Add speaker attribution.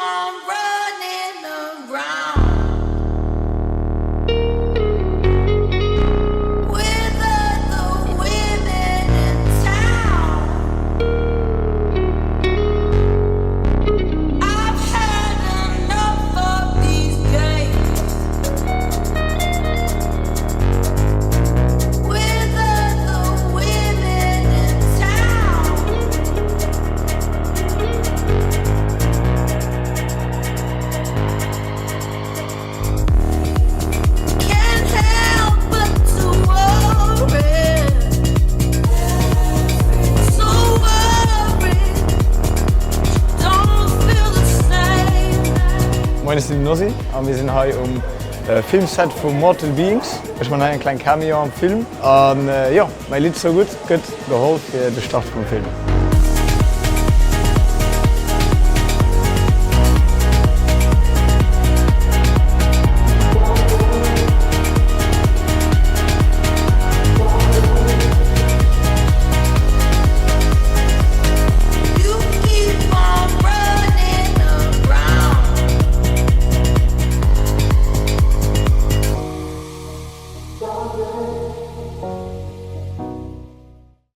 Speaker 1: on running around with other women in town. I've had enough of these games with other women in town. Can't help but to worry, so worried. Don't feel the same.
Speaker 2: Moien, ech sinn den Ozzy a mir sinn hei um Filmset vu Mortal Beings. Ech man hei eng kleng Cameo am Film an jo, mäi Lidd So Good gëtt geholl fir de Start vum Film.